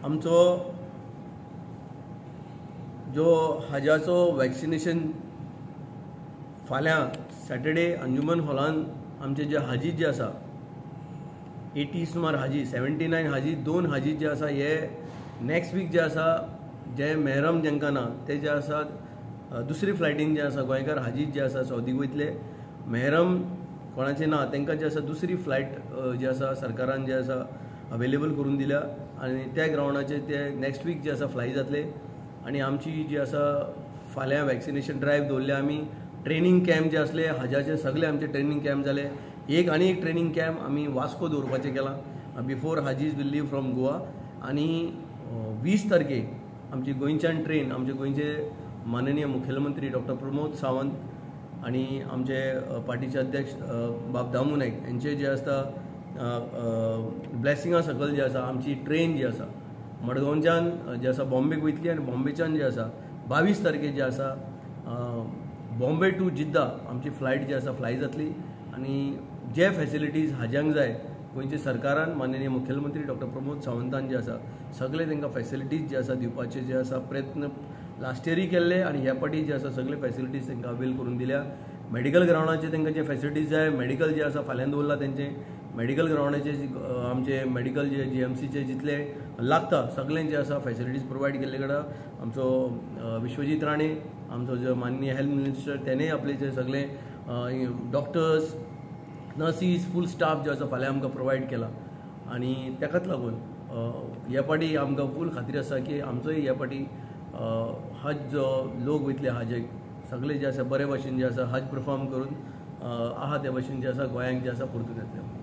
आमचो जो हाजाचो वॅक्सिनेशन फाल्यां सॅटर्डे अंजुमन हॉलान आमचे जे हाजी जे आसा 80 सुमार हाजी, 79 हाजी, 2 हाजी जे आसा हे नेक्स्ट वीक जे आसा जे मेहरम जेंकां ना ते जे आसा दुसरी फ्लायटीन जे आसा गोंयकार हाजी जे आसा सौदीक वयतले. मेहरम कोणाचे ना तांकां जे आसा दुसरी फ्लायट जे आसा सरकारान जे आसा अवेलेबल करून दिल्या आनी त्या ग्रावंडाचेर ते नेक्स्ट वीक जे आसा फ्लाय जातले. आनी आमची जी आसा फाल्यां वॅक्सिनेशन ड्रायव्ह दवरल्या आमी. ट्रेनींग कॅम्प जे आसले हाजाचे सगळे आमचे ट्रेनींग कॅम्प जाले. एक आनी एक ट्रेनींग कॅम्प आमी वास्को दवरपाचें केलां before hajis will leave from Goa. आनी 20 तारखेक आमची गोंयच्यान ट्रेन आमचे गोंयचे माननीय मुखेलमंत्री डॉक्टर प्रमोद सावंत आनी आमचे पार्टीचे अध्यक्ष बाब दामू नायक हेंचे जे आसता ब्लेसिंगा सकयल जे आसा आमची ट्रेन जी आसा मडगांवच्यान जे आसा बॉम्बेक वयतली आनी बॉम्बेच्यान जे आसा 22 तारखेक जे आसा बॉम्बे टू जिद्दा आमची फ्लायट जी आसा फ्लाय जातली. आनी जे फॅसिलिटीज हाज्यांक जाय गोंयचे सरकारान माननीय मुखेलमंत्री डॉक्टर प्रमोद सावंतान जे आसा सगळे तांकां फॅसिलिटीज जे आसा दिवपाचे जे आसा प्रयत्न लास्ट इयरूय केल्ले आनी ह्या पाटी जे आसा सगळे फॅसिलिटीज तांकां अवेल करून दिल्या. मेडिकल ग्रावंडाचे तांकां जे फॅसिलिटीज जाय मेडिकल जे आसा फाल्यां दवरला तेंचे मेडिकल ग्रावंडाचे आमचे मेडिकल जे जीएमसीचे जितले लागता सगळें जे आसा फॅसिलिटीज प्रोवायड केल्ले कडेन आमचो विश्वजीत राणे आमचो जो माननीय हेल्थ मिनिस्टर तेणें आपले जे सगळे डॉक्टर्स नर्सीस फूल स्टाफ जो आसा फाल्यां आमकां प्रोवायड केला. आनी ताकाच लागून ह्या पाटी आमकां फूल खात्री आसा की आमचोय ह्या पाटी हज जो लोक वयतले हाजेक सगळे जे आसा बरे भाशेन जे आसा हज परफॉर्म करून आहा ते भाशेन जे आसा गोंयांक जे आसा परतून येतले.